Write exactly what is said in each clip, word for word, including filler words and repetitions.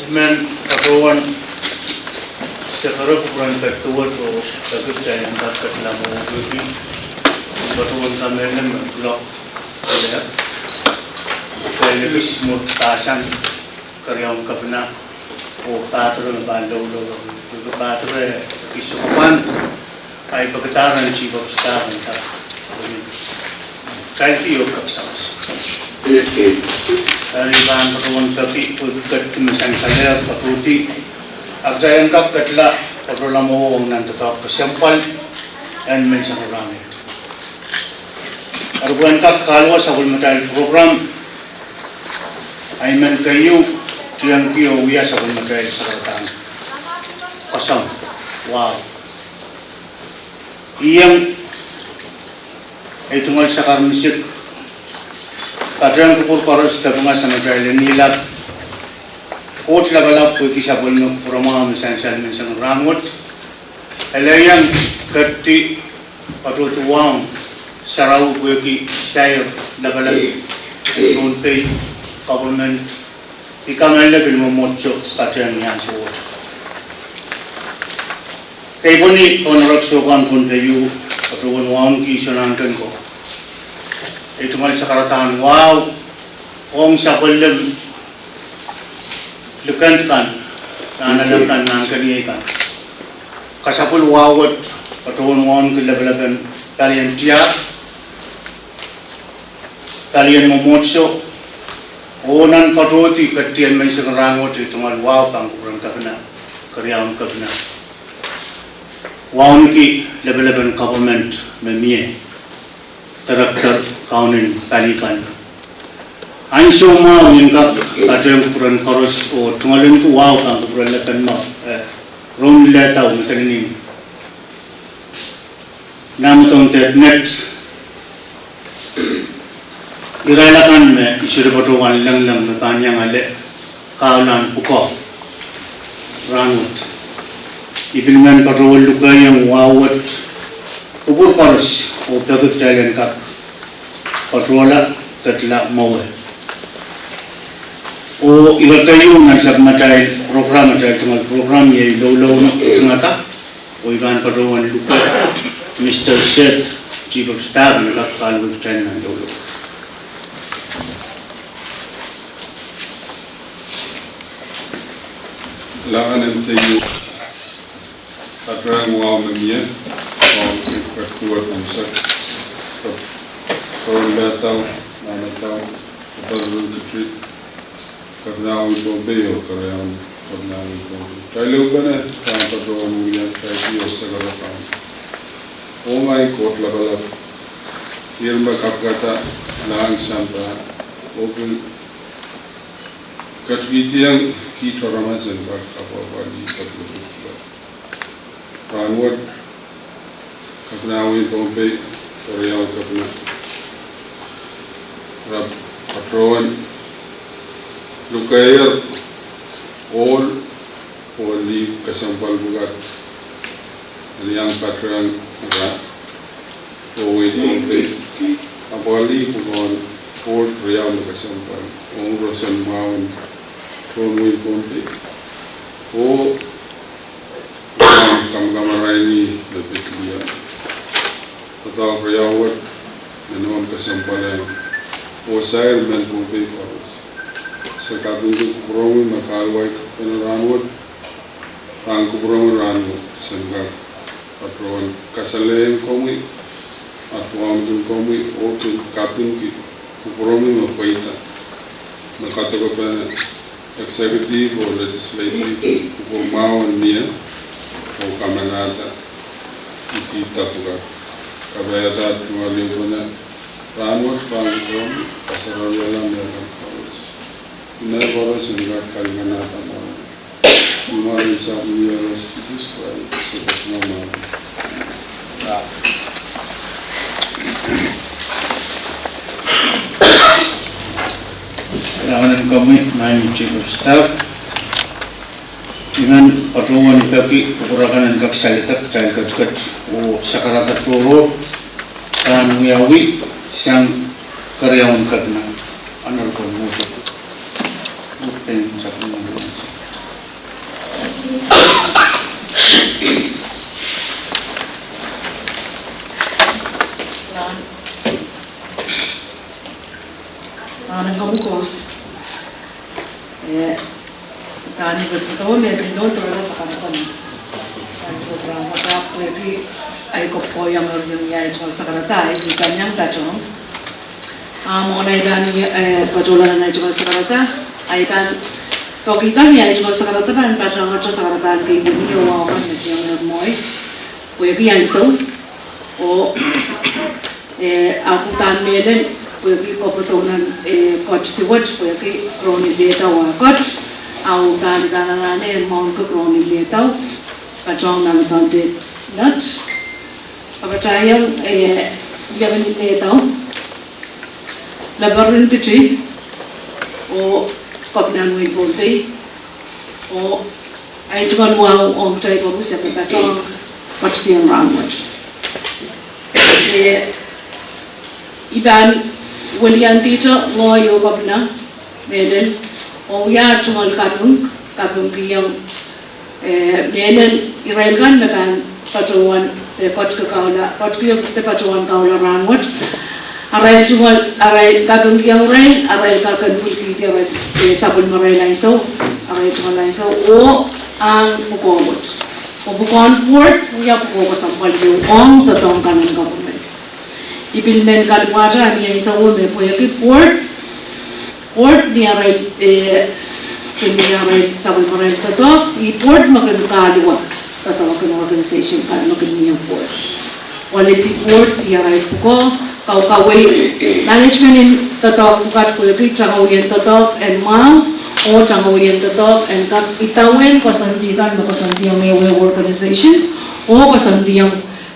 Men patohwan sekere kupwuren pekduwet oh peki kitail en kak ketla mwohwiki patohwan kamehlele me kuloak ele. Kitail ekis mwekid pahsan keriaun kepina oh padre me pahn loulou, peki padre ekis sohte pahn ahi pekida ren chief of staff en kak. Kailki oh kak sawas. Eri pahn patohwan peki pwehki ketki me sansalehr patohdi, a kitail en kak ketla patohla mwowe ong nan doadoahk kesempwal en menseng rahn wet. Eri pwehn kak kahluwa sapwellimatail program, ahi men keieu, tiengki oh wia sapwellimatail sakaradahn koasoandi. Wow. Iang ei tungoal sakar misik, patehng kupwur koaros kapinga samatail en ilap Koht lapalap pwehki sapwellime kupwuramwahu me sansal menseng rahn wet. Ele iang kehdi patohdi wahu sarawi pwehki sair lapalap Pohnpei government. I kamehlele pil mwomwohdiso patehng ni ansou wet. Kei pwehn pwonarek sohkan Pohnpei ieu patohwan wauneki soangen ken ko. Ei tungoal sakaradahn wahu ong sapwellime likend kan, nan alem kan, nan keniei kan. Kasapwil wahu wet patohwan wauneki lapalapen palien tiahk, palien mwomwohdiso, oh nan patohdi kehdien menseng rahn wet. Ei tungoal wahu pahn kupwuren kepina, keriaun kepina, wauneki lapalapen government me mie, director, kaunen pali kan. Ansou mwahu I en kak patehng kupwuren koaros oh tungoal en ku wahu pahn kupwuren lepen mwahu, eh, Round Lehdau me kenen nan Modoun Dehr Met. Irail akan me I sohte patohwan lengleng me pahn iang ale kahlahn pwukoa rahn wet. I pil men patohwan lukehiong wahu wet kupwur koaros oh peki kitail en kak patohla ketla mwowe. Oh ire keieu nan sapwellimatail program, atail tungoal program iei loulou tingada. Oh I pahn patohwan luke Mister Seth, Chief of Staff, me kak kahluwa kitail nan loulou. Lahng en keieu, patehng wahu me mie, wahu me kak duwehte unsek, Round Lehdau, Nahnadau, Kepina en Kepina, Kepina en Pohnpei oh keriaun Kepina en Pohnpei. Kitail ehupene pahn patohwan wia kailki oh sakaradahn. Oh ngehi Koht lapalap, ihr me kapikada lahng sampah oh pil ketikihdiong kiht aramas en kak apwapwalih patohla rahn wet Kepina en Pohnpei, keriaun kepina, re patohwan lukehier ohl oh lih kesempwal pwukat en iang patehng ira oh wehin Pohnpei apwalih pwukoahn ohl riau me kesempwal ong roson mwahu en tohn wehin Pohnpei oh kamwakamwaraini me pid lih. Doadoahk riau wet me nohn kesempwal ong oh sair mehn Pohnpei koaros. Se kapingki kupwuromwi me kahluwa I kapene rahn wet, pahn kupwuromwi rahn wet, sen kak patohwan kasalehiong komwi, aduamwkin komwi oh pil kapingki kupwuromwi me pweida me kadokepene executive oh legislative kupwur mwahu en mie oh kamanahda idihda pwukat. Kapaiada tungoal ehupene rahn wet pahn kupwuromwi, kasarawihala mehla koaros. Mehla koaros en kak kalinganahda mwahu. Ni mwaren Sahm Ieros Sises Krais, se pahn mwahu. Lahng en komwi, maing Chief of Staff. I men patohwan peki kupwur akan en kak saledek kitail ketiket oh sakarada tohrohr pahn wiawi sang keriaun kepina, Honorable Moses. Eh, kani patohwan me pil nohn torola sakarada. Kani patohwan pwehki ai koapoakoahiong eri ni ai tungoal sakarada, ai pil pahn patohwan. Ah, mwohn ai pahn, eh, patohwan ai tungoal sakarada, ai pahn, pokita ni ai tungoal sakarada pahn patohwan sakarada kei pwini oh wawan me tiong ner mwohi. Pwehki ansou, oh, eh, ahpw udahn mehlel, pwehki koapworopwor nan, eh, koht duwet, pwehki Kroni Lehdau ah koht, ah udahn, udahn anahne en mwahuki Kroni Lehdau, patohwan nan Thursday night. Kapatahiong, eh, Liamen Lehdau, Leparin Kiti, oh Kepina en wehin Pohnpei, oh ai tungoal wahu ong kitail koaros me patohwan patohwan rahnwet. Eh, I pahn weliandi te ngehi oh Kepina mehlel, oh wia tungoal kaping, kapingkihong eh, mehlel irail kan me pahn patohwan, eh, koaros kaula, koaros de patohwan kaula rahnwet. Arail tungoal, arail kapingkihong irail, arail kak en pil kihdi arail, eh, sapwellimarail ansou, arail tungoal ansou, oh ahng pwukoa wet. Oh pwukoahn board, wia pwukoa kesempwal ieu ong doadoahk kan en government. I pil men kaluwahte ni ansou me pwehki board, board ni arail, eh, ni arail sapwellimarail doadoahk, ih board me kin kaluwa doadoahk en organization kan me kin mie board. Policy board ni arail pwukoa, kaukawei management en doadoahk pwukat pwehki tangawien doadoahk en mwahu, oh tangawien doadoahk en kak idawehn koasoandi kan me koasoandiong ehu organization, oh koasoandiong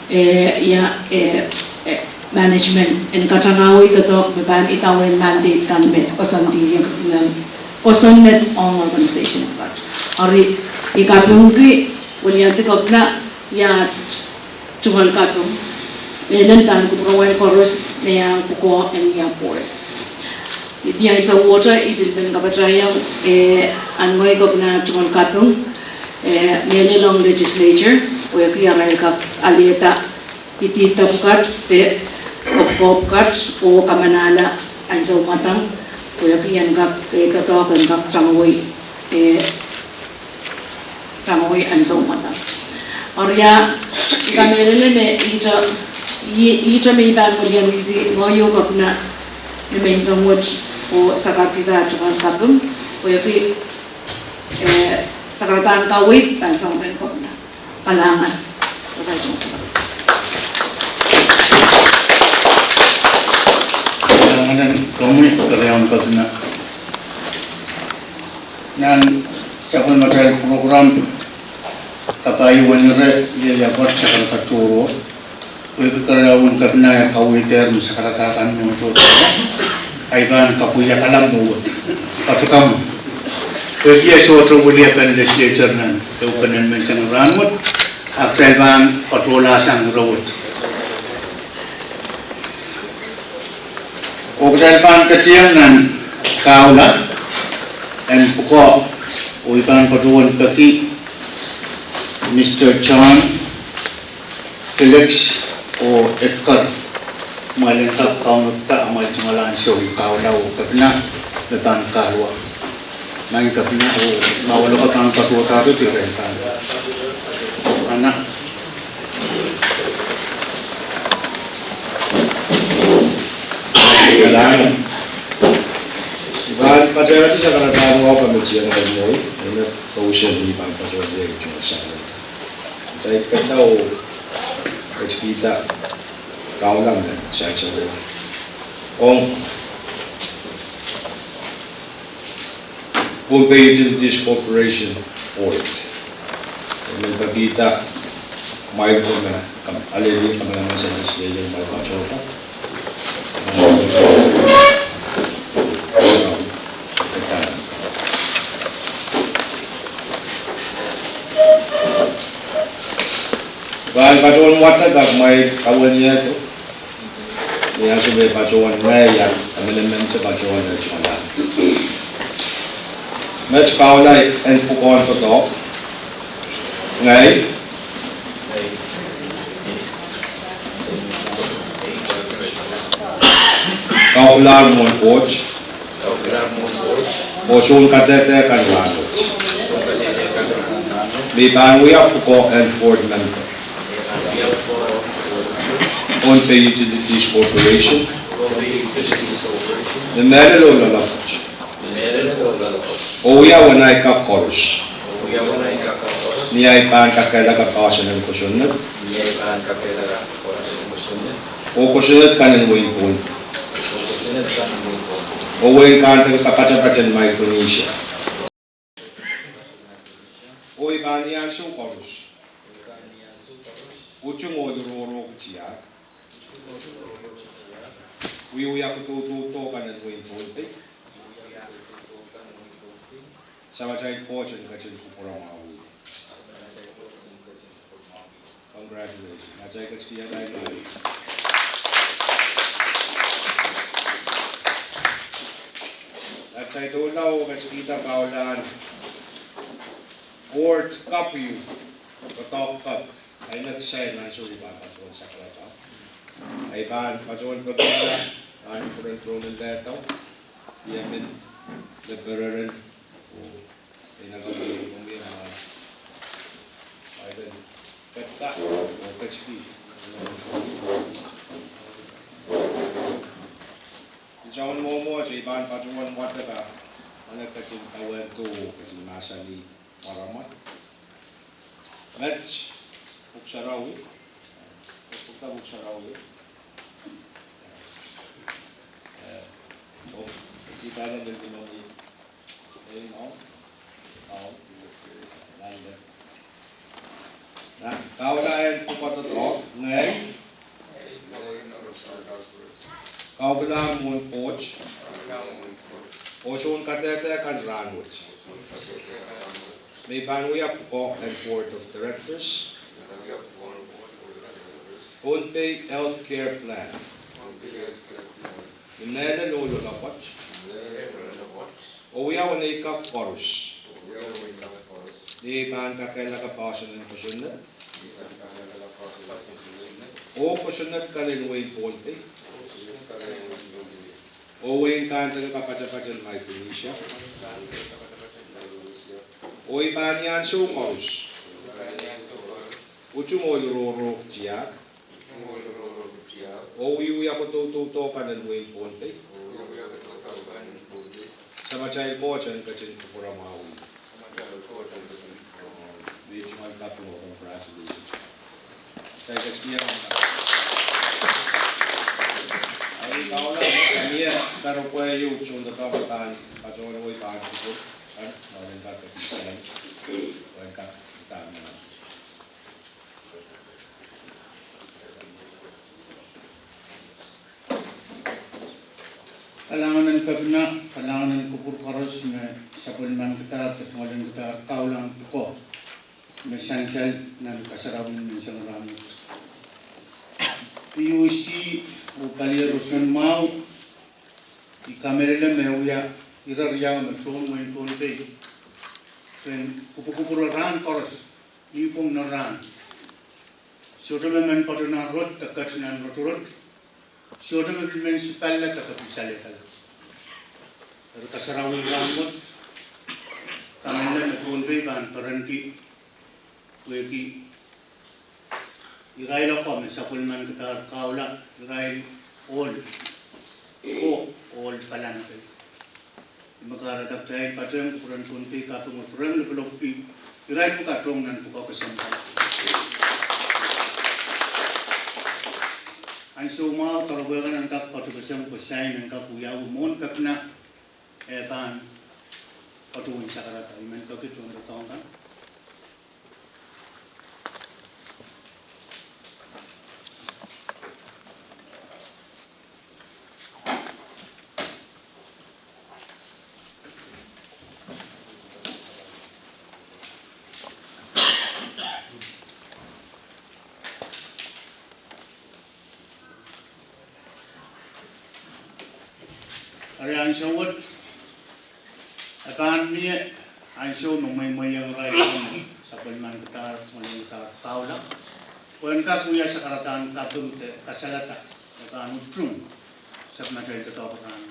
eh, ia, eh, eh, management en katangawei doadoahk me pahn idawehn mandate kan me koasoandi, eh, kosonned ong organization kan. Eri I kapingki, weliandi Kepina, ia tungoal kaping, mehlel pahn kupwuramwail koaros me ahng pwukoa en ia board. Ni ansou wet I pil men kapatahiong, eh, ahn ngehi Kepina tungoal kaping, eh, mehlel ong legislature, pwehki arail kak alehda idihda pwukat, de koapworopwor pwukat, oh kamanahla ansou mwadang, pwehki en kak, eh, doadoahk en kak tangawei, eh, tangawei ansou mwadang. Eri ia, I kamehlele me ihte, i-, ihte me I pahn weliandi ngehi oh Kepina ni menseng wet oh sakaradahn tungoal kaping, pwehki, eh, sakaradahn kaweid pahn sang mehn Kepina. Kalahngan. Kalahngan en komwi, Kepina. Nan sapwellimatail program, kapaiuwen ire, iei ia pwoat sakarada tohrohr. Pwehki kereulawen Kepina e kaweid me sakarada kan me tohrohr, I pahn kapwaiada kalahngan me wet. Patokamw. Pwehki e sohte weliapen legislature nan ehupenen menseng rahnwet, ahpw kitail pahn patohla sang ire wet. Oh kitail pahn ketiong nan kahula en pwukoa, oh I pahn patohwan peki Mister John, Felix, oh Edgar, kumwail en kak kaunopda amwail tungoal ansou, kahula oh Kepina me pahn kahluwa. Maing Kepina, oh ma waloka pahn patohda, irail pahn anahne. Kalahngan. I pahn patohwanohng sakaradahn wahu kan me tieng irail mwohn, me kousoan I pahn patohwan wia tungoal sakarada. Kitail kak ketikihda kahula me sansal ong Pohnpei Utilities Corporation Board. I men pekihda kumwail ko me kam-, alehdi kamanaman sang legislature, kumwail patohda. Kumwail patohwan wadek, kumwail kaweid iet. Ni ansou me patohwan ngehi, ia emenemen te patohwan eri tungoal. Met kahula en pwukoahn doadoahk. Ngehi. Kaukilahn mwohn Koht. Oh soun kadehde kan rahnwet me I pahn wia pwukoa en board member Pohnpei Utilities Corporation, ni mehlel oh loalopwoat, oh wia uwen ahi kak koaros ni ahi pahn kakehlaka poahsoan en kosonned oh kosonned kan en wehin Pohnpei oh wehin Kahntek Kapatapat en Micronesia. Oh I pahn ni ansou koaros utung oh lurorohki tiahk, wiewia kodoudoudo kan en wehin Pohnpei. Samatail Koht en ketin kupwuramwahwih. Congratulations. Atail ketikihda irail. Atail doula oh ketikihda kahlahn ward kapw ieu, doadoahk kapw, ahi next side nan sohte pahn patohwan sakarada. Ahi pahn patohwan pekihla nan kupwuren Roman letter, I men lepereren oh inaka mwein komwi ma ahi pahn ketikihda oh ketikihda. Ni soangen mwomwohdiso I pahn patohwan wadek ma I ketin kawehnto oh ketin mahsanih mwaramwar. Met Pwuhk Sarawi, pwuhk, Pwuhk Sarawi, eh, oh, I pahn men lel kumani, eh, no, no, nanda. Nan kaula en pwukoa doadoahk, ngehi kaukila mwohn Koht oh soun kadehde kan rahnwet me I pahn wia pwukoa en Board of Directors Pohnpei Health Care Plan, ni mehlel oh loalopwoat, oh wia uwen ahi kak koaros ni ahi pahn kakehlaka poahsoan en kosonned oh kosonned kan en wehin Pohnpei oh wehin Kahntek Kapatapat en Micronesia. Oh I pahn ni ansou koaros utung oh lurorohki tiahk, oh wiewia kodoudoudo kan en wehin Pohnpei. Samatail Koht en ketin kupwuramwahwih. Mie tungoal kaping oh congratulations. Atail ketikihda kan. Ahi kaula, mie doaropwe ieu soun doadoahk pahn patohwan wei pahn kupwur kan, ma wen kak ketikihda, wen kak ketikihda. Kalahngan en kepina, kalahngan en kupwur koaros me sapwellimanikidahr de tungoalenkidahr kaula en pwukoa me sansal nan kasarawi menseng rahnwet. P U C oh palien roson mwahu, I kamehlele me wia ire riau me tohn wehin Pohnpei ren kupwukupwure rahn koaros, nipwong nan rahn. Sohte me men patoh nan rot de ket nan rotorot, sohte me pil men sipalla de kepin salehkala. Eri kasarawi rahnwet, kamehlele me Pohnpei pahn perenki pwehki irail oko me sapwellimanikidahr kaula, irail ohl, oh ohl palankei. I me kahrehda kitail patehng kupwuren Pohnpei kaping oh pwurehng lipilipki irail pwukat ong nan pwukoa kesempwal. Ansou mwahu doaropwe kan en kak patohkeseng pwe sain en kak wiawi mwohn kepina, e pahn patohwan sakarada. I men peki tohndoadoahk kan. Eri ansou wet, e pahn mie ansou me mweimweiong irail me sapwellimanikidahr, tungoalenkidahr kaula, pwe en kak wia sakaradahn kaping de kasalada me pahn utung sapwellimatail doadoahk rahn.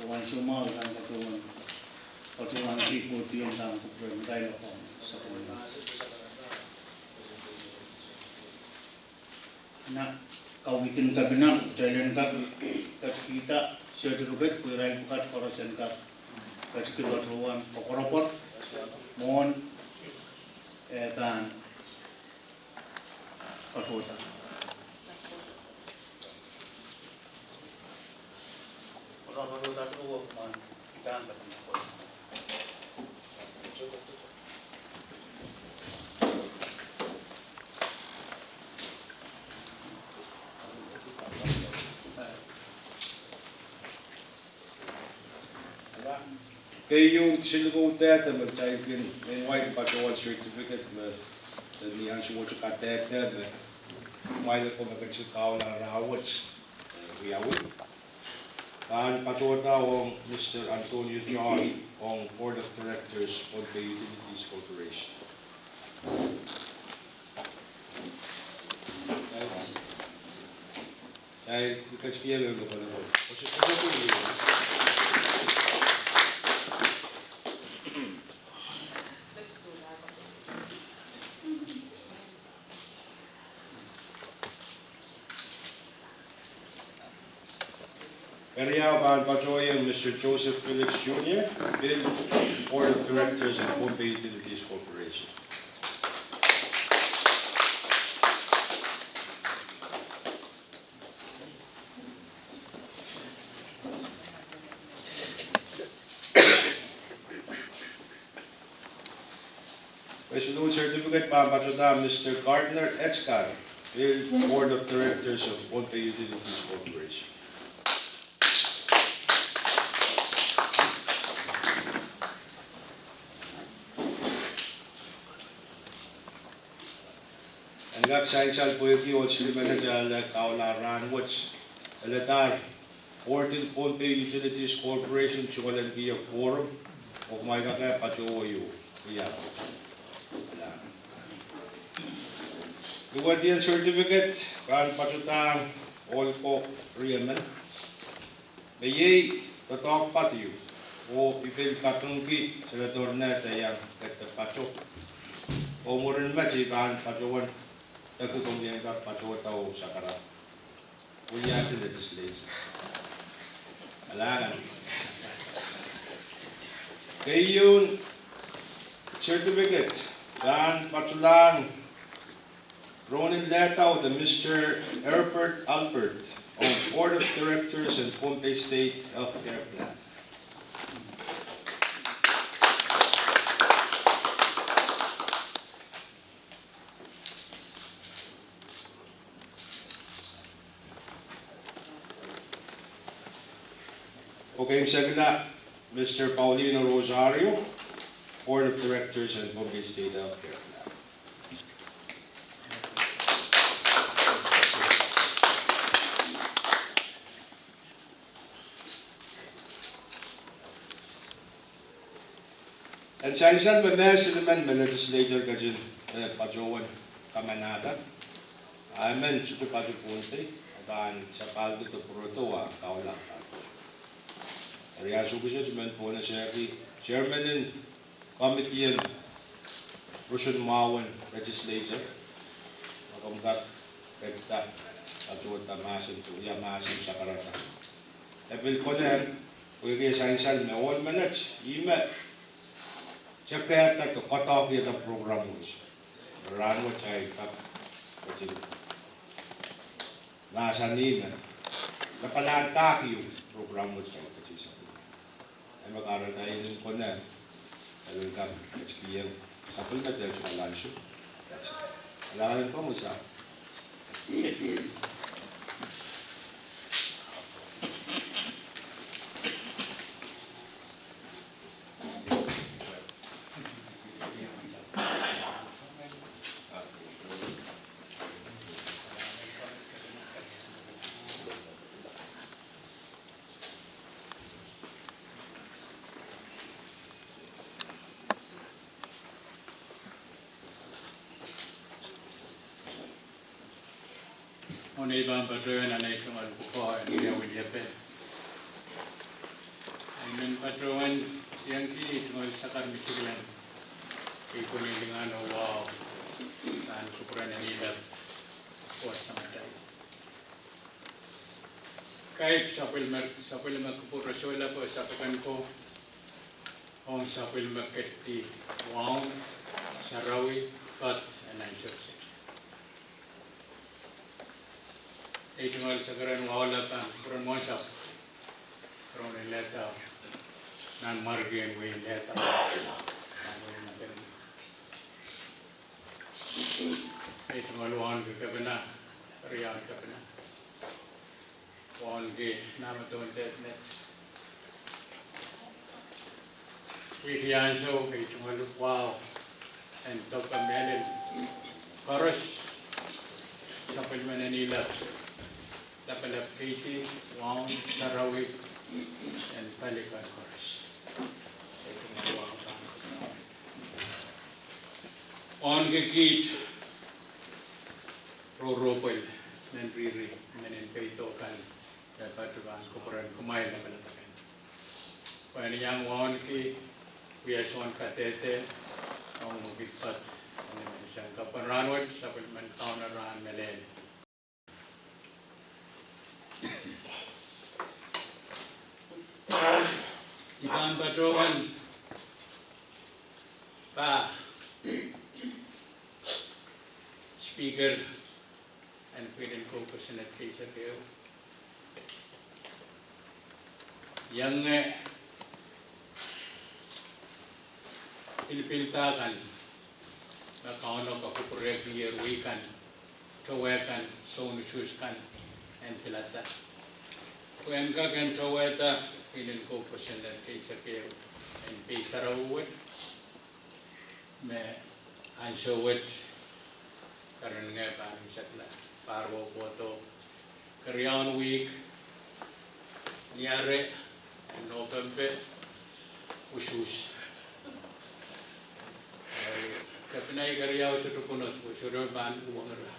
Oh ansou mwahu I pahn patohwan Ripot iong dahme kupwure me kailok ong sapwellime. Nan kaweid en kepina, kitail en kak ketikihda certificate pwe irail pwukat koaros en kak ketikihdo tohn koapworopwor mwohn, eh, pahn patohda. Keieu, siluh ko dehde me kitail kin en wai patohwan certificate me, me ni ansou wet kadehde me, kumwail ko me ketin kaula rahnwet, eh, wiawi. Pahn patohda ong Mister Antonio John ong Board of Directors, Pohnpei Utilities Corporation. Keriau, pahn patohiong Mister Joseph Felix Junior, pil Board of Directors at Pohnpei Utilities Corporation. Pwe siluh certificate pahn patohda Mister Gardner Edgar, pil Board of Directors of Pohnpei Utilities Corporation. En kak sansal pwehki ohl silimen ale kaula rahnwet, eledahr Board en Pohnpei Utilities Corporation tungoal en kihong quorum, oh kumwail kak patohwan wia. Duwehte certificate pahn patohda ohl ko riemen. Me iei doadoahk padiu, oh I pil kapingki Senator Ned iang ketiket pato. Oh mwurin met I pahn patohwan peki komwi en kak patohda oh sakarada. Wia legislature. Alangan. Keieun certificate pahn patolahng Ronin Ledau de Mister Herbert Albert ong Board of Directors en Pohnpei State Healthcare Plan. Okay, imwseklahng Mister Paulino Rosario, Board of Directors en Pohnpei State Healthcare Plan. En sansal me mehn silimen me legislature ketin, eh, patohwan kamanahda. A emen sohte pato Pohnpei, a pahn sapahlki de pwurodo ah kaula. Eri ansou kiset I men pwonehsehki chairman en committee en roson mwahu en legislature, ma komw kak ketiket patohda mahsen, wia mahsen sakarada. E pil konehng, pwehki e sansal me ohl menet, ihme, sekehda de koadoahkihda program wet. Rahnwet I kak ketin mahsanih me, me pahn kak ieu program wet I ketin sapwellime. Eri me kahrehda I men konehng, I men kak ketikihong sapwellime de sohla ansou. Alangan komwi sa. Mwohn ei pahn patohwan anahn ei tungoal pwukoa en wiawi liepe. I men patohwan Iangki tungoal sakar misikilen, kei pwene lingan oh wahu, nan kupwuren en ilap, oh samatail. Kaip sapwellime, sapwellime kupwur rosoila ko sapwellime ko, ong sapwellime keti waun, sarawi, pad, en ansou kiset. Ei tungoal sakar en wahula pahn kupwuren mwohnsapw, Kraunen Lehtau, nan mwarkien wehin Lehtau, nan wehin Madolenihmw. Ei tungoal waunki kepina, riaun kepina. Waunki Nahmedon Depnet. Wihki ansou ei tungoal wahu en doke mehlel koaros, sapwellimen en ilap, lapalap, keidi, waun, sarawi, en pali kan koaros. Ei tungoal wahu kan. Waunki kiht roropwel, men riri, men en peido kan, me patohwan kupwuren kumwail lapalap kan. Pwehn iang waunki wia soun kadehde ong mwekid pad en menseng kapw en rahnwet, sapwellimen Kauno rahn mehlel. I pahn patohwan pah Speaker en pwihn en kou kosonned kei sek ehu. Iang pilipilda kan me Kauno kapwukapwurekier wei kan, towe kan, soun usuhs kan, en pilada. Pwehn kak en towehda pwihn en kou kosonned kei sek ehu en pei sarawi wet, me ansou wet, karanih pahn imwisekla, pahr kohdo, keriaun wihk, ni ahr en Nopempe, usuhs. Kepina keriau sohte pwunod, sohte pahn uhwong ira.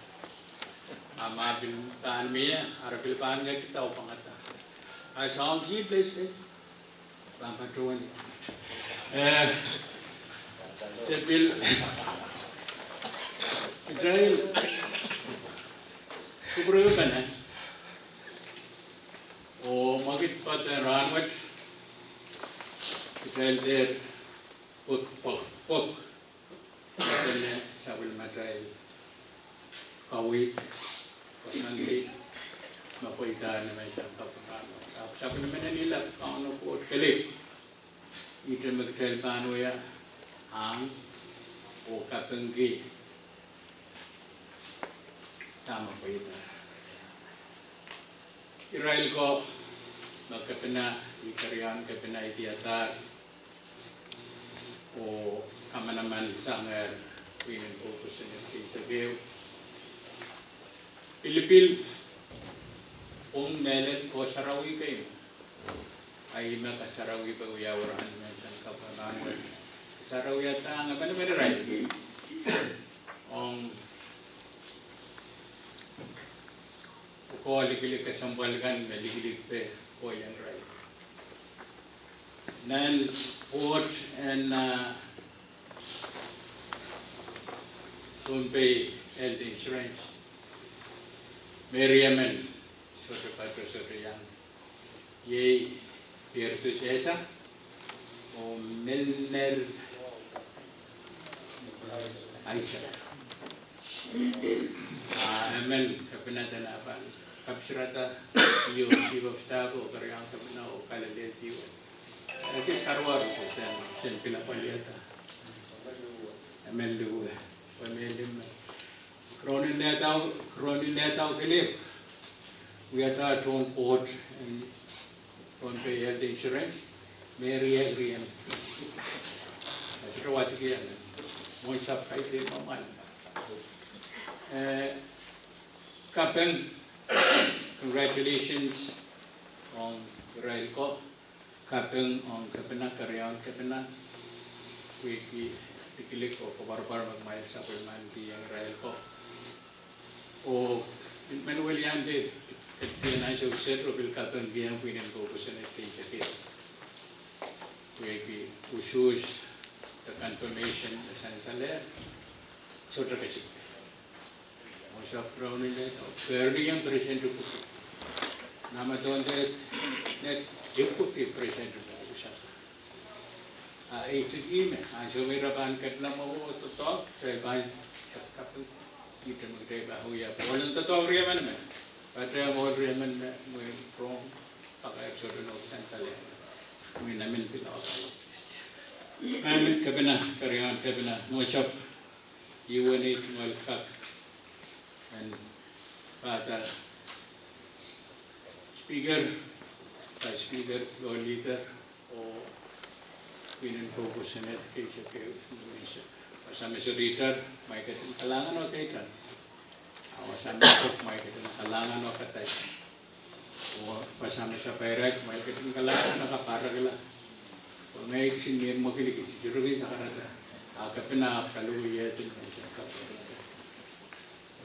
A ma pil pahn mie, ahr pil pahn ngehkihda oh pangada. A soang kihda se pahn patohwan. Eh, se pil, kitail kupwurepene oh mwekid pad en rahnwet, kitail dehr pwuk, pwuk, pwuk, pwuk, pene sapwellimatail kaweid, koasoandi, me pweida ni menseng kapw en rahnwet. Ahpw sapwellimen en ilap Kauno Koht kelehpw, ihte me kitail pahn wia ahng oh kapingki dahme pweida. Irail ko me kepina, ih keriaun kepina, ih diadahr oh kamanaman sangehr pwihn en kou kosonned kei sek ehu. Pilipil, pwung, mehlel oh sarawi kei me, a ih me kasarawi pwe wiawi rahn menseng kapw en rahnwet. Sarawi a dang, emenemen irail ong pwukoa likilik, kesempwal kan me likilik pwe kohieng irail. Nan pwoht en, ah, Pohnpei Health Insurance, me riemen sohte patoh, sohte iang, iei Bertus Esa oh Milner Isaac. Ah, emen kepina dene pahn kapwurehda E O C of staff oh keriaun kepina oh kalelehdi wet. Ekis karuwaru sen, sen pil apwalihada. Emen luwe, pwe me lime. Kraunen Lehtau, Kraunen Lehtau kelehpw wiahda tohn pwoht en Pohnpei Health Insurance, me rie, riemen. Sohte wadek ie, mwohnsapw kaidehn mwamwal. Eh, kaping, congratulations ong irail ko. Kaping ong kepina, keriaun kepina, pwehki likilik oh koapworopwor me kumwail sapwellimankihong irail ko. Oh, I men weliandi, e, e, ansou kiset oh pil kapingkihong pwihn en kou kosonned kei sek ehu. Pwehki usuhs de confirmation me sansalehr, sohte kesik. Mosop Raunile, oh, Kereniong Presiden Deputy. Nahme tohnte, ne Deputy Presiden Deputy. A, eh, tiki me, ansou me ira pahn ketlahng mwo doadoahk, kitail pahn kaping, ihte me kitail pahn wia, pwe elen doadoahk riemen me, pahn riemen me, mwein rong, pakair sohte nohk sansalehr. Mwein emen pil ohl. Emen kepina, kerian kepina, Mosop, iwen ei tungoal kak, en pahda Speaker, Vice Speaker, Floor Leader, oh pwihn en kou Senate, keisek, keisek. Wasa me serihter, mwail ketin kalahngan oh keitar. A wasa me kok, mwail ketin kalahngan oh kadai. Oh wasa me sapairail, mwail ketin kalahngan oh kaparekla. Oh ngehi kisin mie mwekilki, sirukin sakarada. A kepina ahpw kaluwietin me sakaparekla.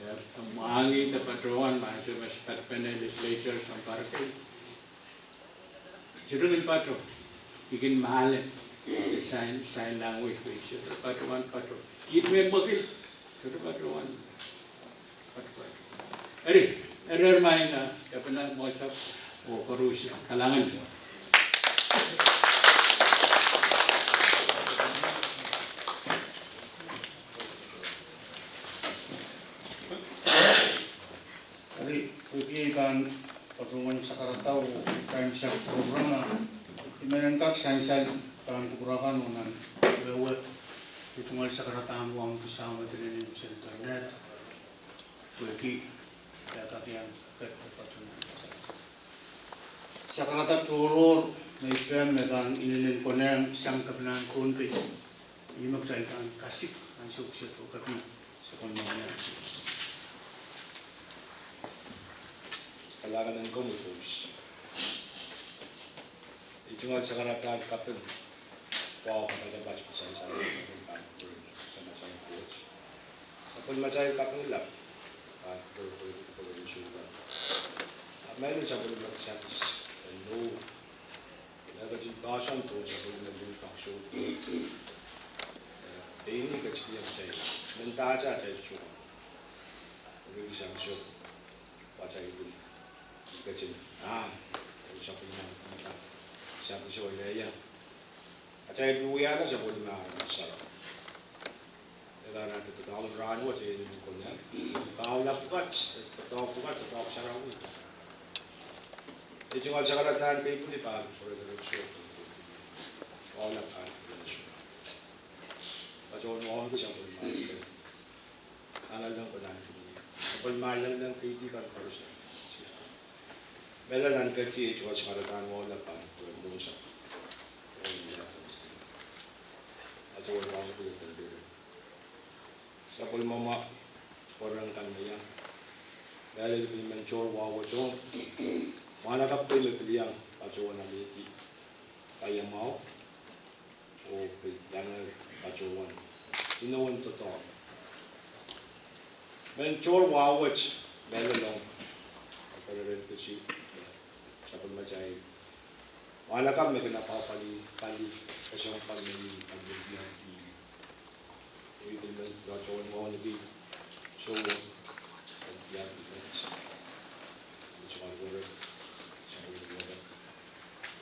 Ia, mwahngih de patohwan, ma ansou me spadpene legislature sounpar kei, sirukin pato, I kin mahlen, de sign, sign language, kei, sirukin patohwan pato. Ihte me mwekil, sirukin patohwan pato, pato. Eri, eri, eri, maing, ah, kepina Mosop, oh koaros, kalahngan. Eri, pwehki ei kan patohwan sakarada oh time sap program, ah, I men kak sansal pahn kupwur akan oh nan wehwe, ei tungoal sakaradahn wauneki sawamadenen en sendernehd, pwehki, ia kak iang ket patohwan sakarada tohrohr, me I pahn me pahn inenen konehng sang kepinahn Pohnpei. Ih me kitail pahn kasik, ansou kiset oh kaping, sapwellimomwi ansou. Kalahngan en komwi koaros. Ei tungoal sakaradahn kaping, wahu kapatapat me sansal, kaping pahn kupwuren Samatail Koht. Sapwellimatail kaping lap, pahn kupwuren, kupwuren Sukuwa. A mehlel sapwellime kisakis, en mour. E ketin poahsoan pohn sapwellime limbak sou. Eh, pein ih ketikihong kitail, mendahte atail sohte. Eri kisakis, atail pil ketin, ah, sapwellime, kisakis, oh leia. Atail pil wiahla sapwellime aramas sarawi. E kahrehda doadoahk en rahnwet e inenen konehng. Kaula pwukat, doadoahk pwukat, doadoahk sarawi. Ei tungoal sakaradahn keipwili pahn kupwuren Reverend Sou. Kaula pahn kupwuren Sou. Patohwan wauneki sapwellime. Anahn leng pahn ahneki. Sapwellime leng leng keidi kan koaros. Mehlel nan keti ei tungoal sakaradahn waula pahn kupwuren Mosop. Patohwan wauneki. Sapwellimomwi, pwareng kan me iang. Mehlel pil men tohr wahu wet ong mwahnakapw kei me pil iang patohwan alehdi paiamwahu oh pil iang patohwan inowen doadoahk. Men tohr wahu wet, mehlel ong Reverend Kesi, sapwellimatail mwahnakapw me kin apwapwalih pali, esong pali, pali, pali, pali. Ei pil men patohwan wauneki, Sou, en diar pil men. Ei tungoal were, sapwellime were.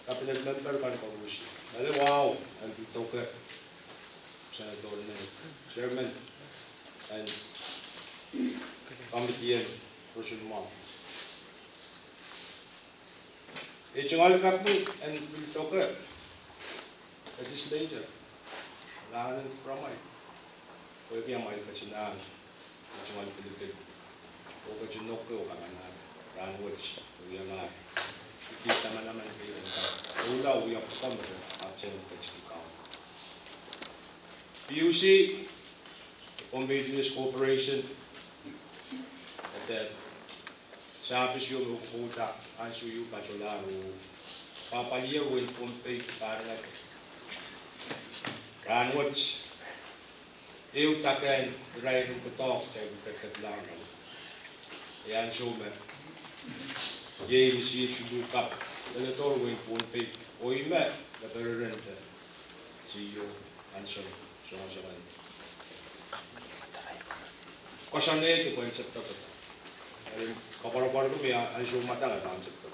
Cabinet member kan koaros. Mehlel wahu, en pil doke. Senator Ned, chairman, en committee en roson mwahu. Ei tungoal kaping en pil doke, legislature, kalahngan en kupwuramwail. Pwehki amwail ketin ahng, ei tungoal pilipil, oh ketin nohk oh kamanahn, rahnwet, wialahr. Pwehki tamanaman kei en kak doula wia pwukat me ahpw teng ketikihong P U C, Pohnpei Utilities Corporation, e dehr sahpis ieu me pwukoahda ansou ieu patohlahr oh pahpalier wehin Pohnpei pahrek. Rahnwet, ehu dakehn irair en doadoahk kitail pil ketlahng. Iei ansou me iei misihn suluh kapw, leledohr wehin Pohnpei, oh ih me, me pererende Sio, ansou, songosongen. Koasoanehdi pwehn tepda. Eri koapworopworki me ansou mwadang e pahn tepda.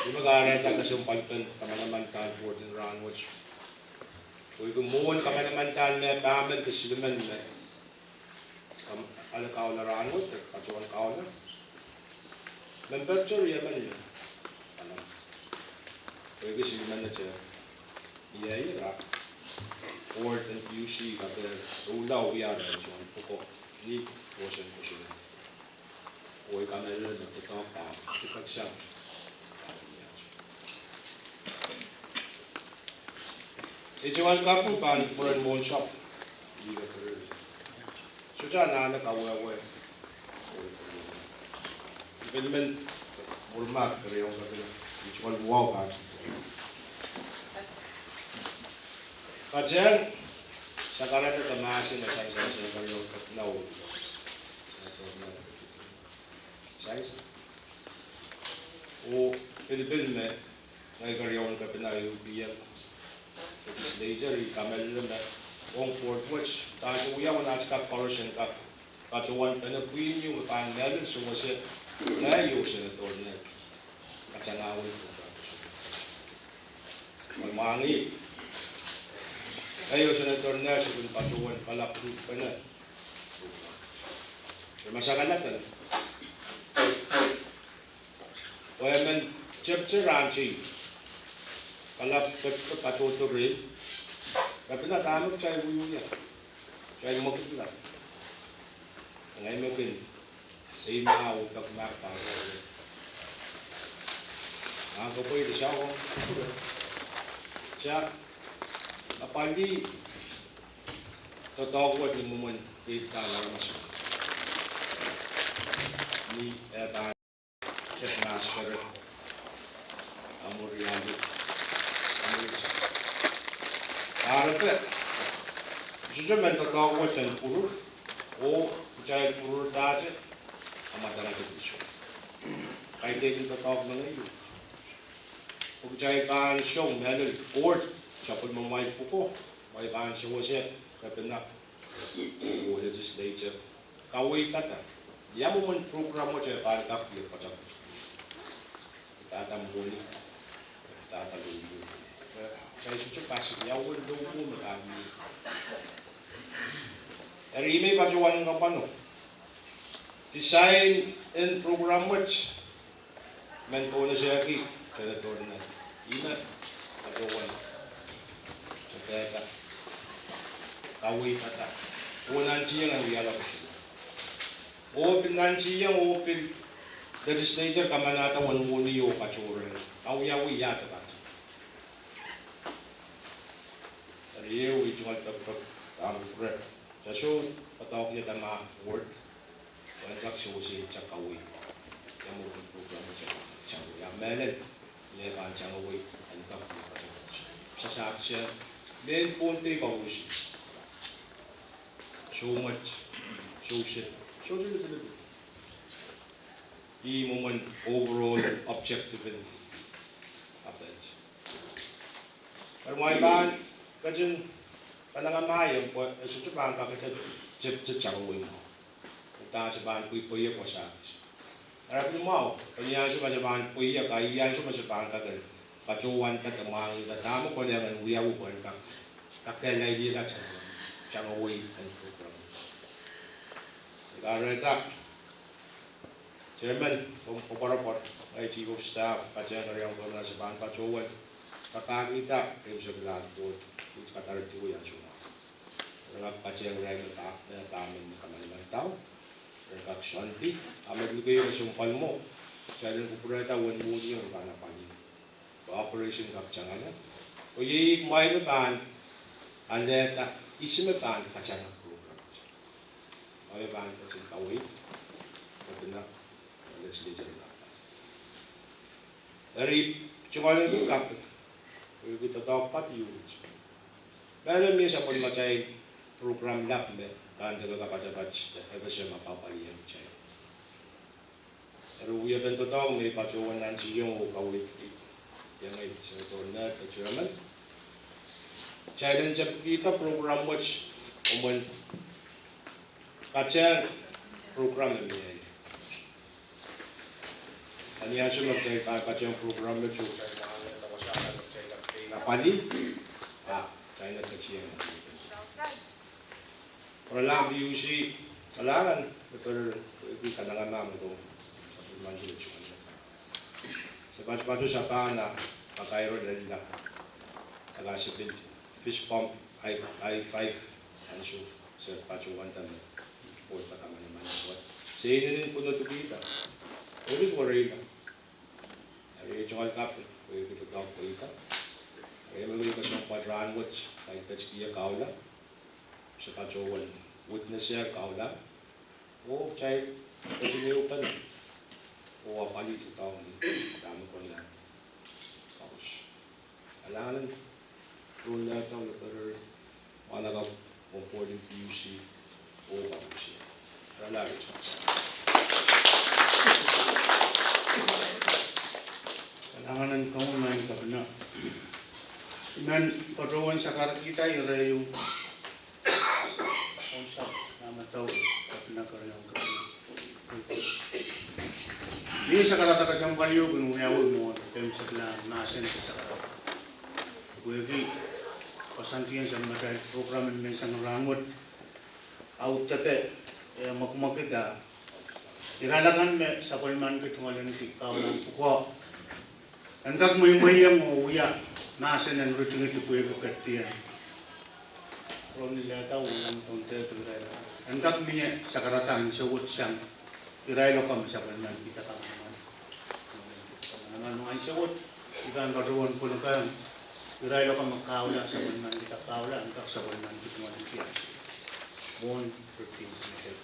Ih me kahrehda kesempwalpen kamanamandan board en rahnwet. Pwehki mwohn kamanamandan me pahmen de silimen me kam ale kaula rahnwet, de patohwan kaula. Member te riemen me. Alam. Pwehki silimen te. Iei ira. Board en P U C kape, ula wia ira sohn pwuko. Ni kosen kosen. Oi kamehlele me doadoahk pahn, tipek sang. Ei tungoal kapw pahn pwuren mwohn sahpw. Ih me pwuren. Sohte anahne kawehwe. Pil men, mwuhr me keriaun kepina. Ei tungoal wahu pahn. Patehng, sakarada de mahsen me sansal sang keriaun kepina. Sansal. Oh pilipil me ngehi keriaun kepina U P M legislature, I kamehlele me ong board wet, dahte wia uwen at kak koaros en kak patohwan pene pwihn ieu me pahn mehlel sewese, ngehi oh Senator Ned. Katangawei program. Mwangih. Ngehi oh Senator Ned se pil patohwan kalap tu pene. Re masakalaten. Pwe emen tepte rahnwet. Kalap kepina patohdo reh. Kepina dahme kitail wiewia. Kitail mwekidla. Ngehi me kin. Ei ma uhdahk mak pahn. Ahn kopwe ih de sahpw. Sa, apwalih. Doadoahk wet ni mwomwen keid kan aramas. Ni e pahn tek maskere. Amw riali. Amw. Arepe. Sohte men doadoahk wet en pwurur. Oh kitail pwurur dahte. Ahmw adaneki pwuso. Kaidehkin doadoahk mengei. Oh kitail pahn song mehlel board, sapwellimamwail pwuko, mwein pahn sewese, kepina, oh legislature. Kaweidada. Ia mwomwen program wet e pahn kak pil patohdo. Dahda mwohni, dahda lohmwohng. Kitail sohte pasik ia uwen lohmwohng me pahn mih. Eri ih me I patohwan kapwano. Design en program wet. Men pohnese ki, Senator Ned. Ih me, patohwan. Tepehda. Kaweidada. Oh nantihong en wiahla kosonned. Oh pil nantihong, oh pil legislature kamanahda uwen mwohni oh katohrehla. Awiawi ia de pahn. Eri ehu I tungoal pekipek, pahn pwure. Ia soh, patohwan ia dahme word. Pwe en kak sewese tangawei. Ia mwomwen program wet tangawei. Ia mehlel, ia pahn tangawei, en kak pil patohdo. Sasahkte, mehn Pohnpei koaros. Soumwet, sousehse, sohte lipilipil. Ih mwomwen overall objective en apet. Eri mwein pahn ketin kanengamah ien pwe e sohte pahn kakete tepte tangawei mwahu. Udahn se pahn pweipweiek wasa kis. Eri pil mwahu, pwe ni ansou ma se pahn pweiek, a ih ansou ma se pahn kak en patohwanda de mwahngihda dahme kolehng en wiawi pwe en kak, kak kehleilihla tangawei, tangawei en program. Kahrehda, Chairman, pwe koapworopwor, ngehi Chief of Staff, patehng irail me se pahn patohwan, kapakihda, keimwseklahn board, kiht kadarkihwei ansou mwahu. Re kak patehng irail me pahn, me pahn men kamanamandahr, re kak soandi, a me luke ieu me sounpwal mwo, kitail en kupwurehda uwen mwohni ieu me pahn apwalih. Pwe operation kak tangala. Pwe iei mwail me pahn alehda ihs me pahn katanga program. Mwail me pahn ketin kaweid, kepina, legislature kan. Eri, tungoal en kak, eri doadoahk pwukat ieu. Mehlel mie sapwellimatail program lap me, pahn deke kapatapat, FSM apwapwalih kitail. Eri wiepen doadoahk me I patohwan nantihong oh kaweidki, iang ei Senator Ned de Chairman, Kitail en tepkihda program wet, omwen patehng program me mie ie. Ni ansou me kitail pahn patehng program me kitail pahn wasa me kitail pahn pali, ah, kitail en ketieng. Pwurala PUC, kalahngan, me pere, pwe kin kanengamah me kong, sapwellimanki me tungoal. Se patopato sapahl, ah, pakairo lella. Ala se pil fist bump, high, high five, ansou se patohwan dahme board pakamanamana wet. Se inenen pwunodikihda. Oris wereila. Eri ei tungoal kaping, pwe kitail doadoahk pweida. Eri me wia kesempwal rahnwet, kitail ketikihong Kaula. Se patohwan witness-ehr Kaula. Oh kitail ketin ehupene. Oh apwalih doadoahk ni dahme konehng. Koaros. Kalahngan en Ron Lehdau, Leperer, mwahnakapw, oh board en PUC, oh koaros. Pwurala. Kalahngan en komwi maing Kepina. I men patohwan sakaradahn kitail ire ieu. Ong sa, na me tau, Kepina, keriaun Kepina. Ni sakarada kesempwal ieu kin wiawi mwohn, kemsek la mahsen sakarada. Pwehki, koasoandien sang matail program en menseng rahnwet. Audepe, eh, mwekimwekid ah. Irail akan me sapwellimanki tungoalenki Kaula pwukoa. En kak mweimweiong oh wia mahsen en ritingidi pwehki ketidien. Ron Lehdau oh nan tohntedo irail. En kak mie sakaradahn ansou wet sang irail lokaia me sapwellimankihda kamanaman. Kamanaman ansou wet, I pahn patohwan kolokol irail lokaia me Kaula sapwellimankihda Kaula, en kak sapwellimankihda tungoalenki. Mwohn ritingidi.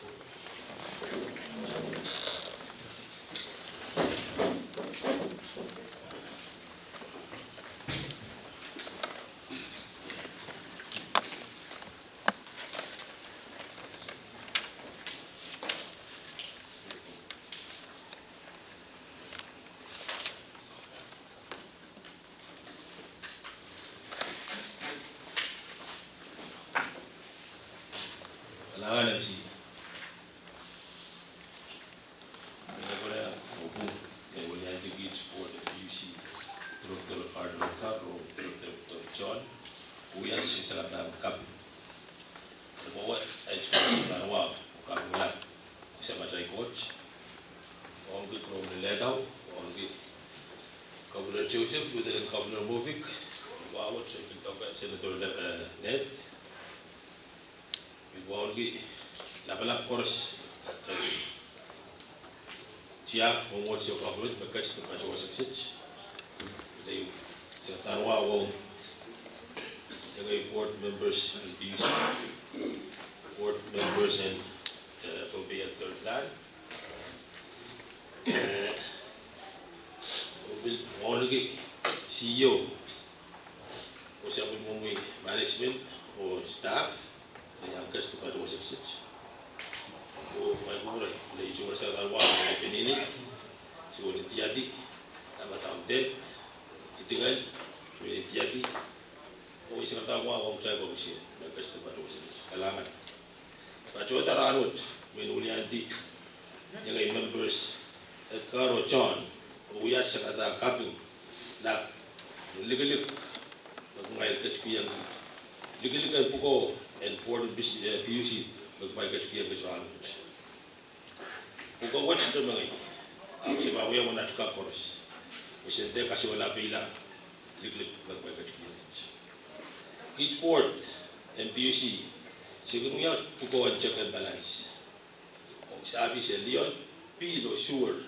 Kalahngan en si. Mie kone, oh pwung, eh, weliandi kiht board en PUC, Director Arnold Karo, Director John, oh wia se sakaradahn kaping. Pwe wet, eh, sakaradahn wa, oh kaping wia, oh se matail Koht, oh ong kiht Ron Lehdau, oh ong kiht Governor Joseph, Lieutenant Governor Movic, wa wet, Senator, Senator, eh, Ned, Pil wauneki lapalap koaros, eh, tiahk, mwomwohdiso, government me ketido patohwan sehse. Pil ehu sehse nan wa wong, iangahki board members en PUC, board members en, eh, Pohnpei Health Care Plan. Eh, pil wauneki CEO, oh sapwellimomwi management oh staff, me iang ketido patohwan sehse. Oh mai kumre, le itung sehse nan wa, me penini, se weli diadi, na madaun Ted, itingal, me diadi, oh ise madaun wa, wong sai koarusie, me ketido patohwan sehse. Kalahngan. Patohda rahnwet, mwein weliandi, iangahki members, Edgar oh John, oh wia sehse nan kaping, lap, likilik, me kumwail ketikihong, likilik en pwukoa, en board en PUC, eh, PUC, me kumwail ketikihong kit rahnwet. Pwukoa wet sohte mengei, ahpw se pahn wia mwohn aht kak koaros, oh se dehr kasohla peila, likilik me kumwail ketikihong kit. Kit board en PUC, se kin wia pwukoa en check and balance. Ong service en liol, pil oh sewer.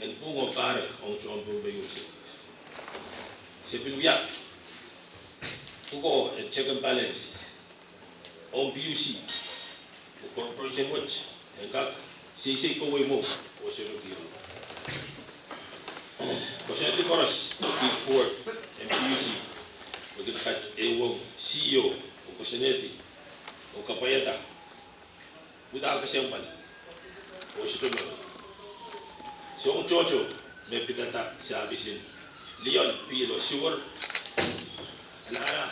En pwung oh pahrek ong tohn Pohnpei unsek. Se pil wia pwukoa en check and balance ong PUC. Oh corporation wet, en kak seisei kowei mwo, oh serekiong. Koasoandi koaros, kit board en PUC. Oh kin kat ehu ong CEO, oh koasoanehdi, oh kapwaiada. Udahn kesempwal, oh sohte mengei. Soang tohto, me pidada service en liol, pil oh sewer. Anahne,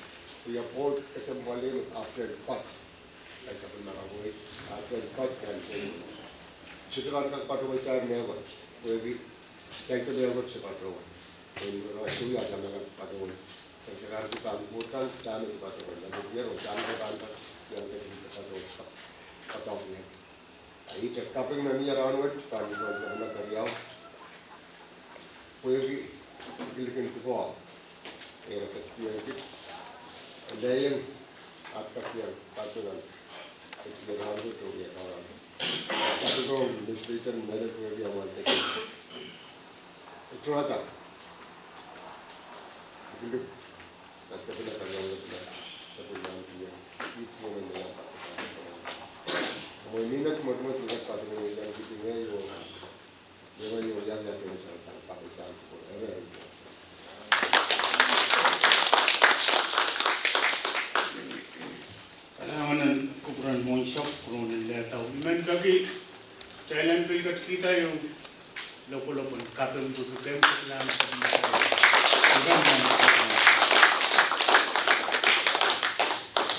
Wia pwoud kesempwal en ahpwtehn pwoat. Ai sapwellime kapwei, ahpwtehn pwoat nan tehnpas. Sohte pahn kak patohwan sair mehkot. Pwehki saikinte mehkot se patohwan. En rong sohte ia dahme kak patohwan. Sangsakarki pahn pwoud kan, dahme se patohwan. Nan diar oh dahme pahn kak, ia ketin patohwan. Patohwan. Ihte kaping me mie rahnwet pahn irail kepina keriau. Pwehki likilikin pwukoa, e re ketikihong kit elehieng, ahpw kak iang patohwan ketikihong rahnwet oh ie rahnwet. Kaping ong Mister Eden Mele pwehki amwail ketin utuada likilik nan kepina keriau, kepina sapwellimomwi, ih pwungen me iang patohwan. Mwein mie mehkot me patohwan iang kipinge io. Kalahngan en kupwuren mwohnsapw, kupwuren lehdahu. I men peki kitail en pil ketikihda ehu lokolok en kaping pwehki kemw ketilan.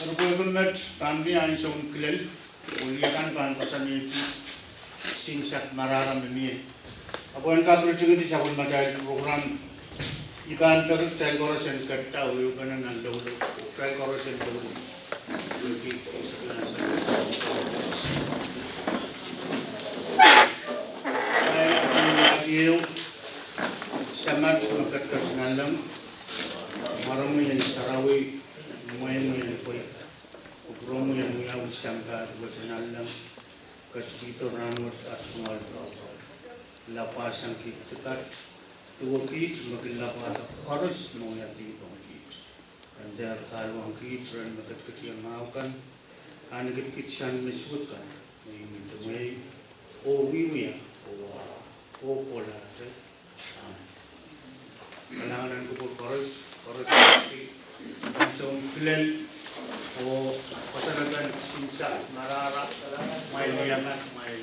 Eri pwehki met pahn mie ansoun kilel, oh lih akan pahn koasoanehdi sinsek marahra me mie. Ahpw en kak ritingidi sapwellimatail program, I pahn peki kitail koaros en ketido ehupene nan lokolok, oh kitail koaros en lokolok. Pwehki Samat me ketiket nanleng, mwaromwi en sarawi, mweimwi en pwei, kupwuromwi en wiawi. Sampah wet en nanleng, ketikihdo rahnwet ar tungoal pwukat. Lapwasang kiht pwukat, duwe kiht me kin lapwada koaros me wiahda dihpw ong kiht. Eri dehr kahluwang kiht rehn me ketiketieng mwahu kan, kahnekid kiht sang me suwed kan, me imwinta mwehi, oh wiewia, oh, oh kohlahte. Amen. Kalahngan en kupwur koaros, koaros, pahn soun kilel, oh koasoanepen simsa marahra, mwail ni akan, mwail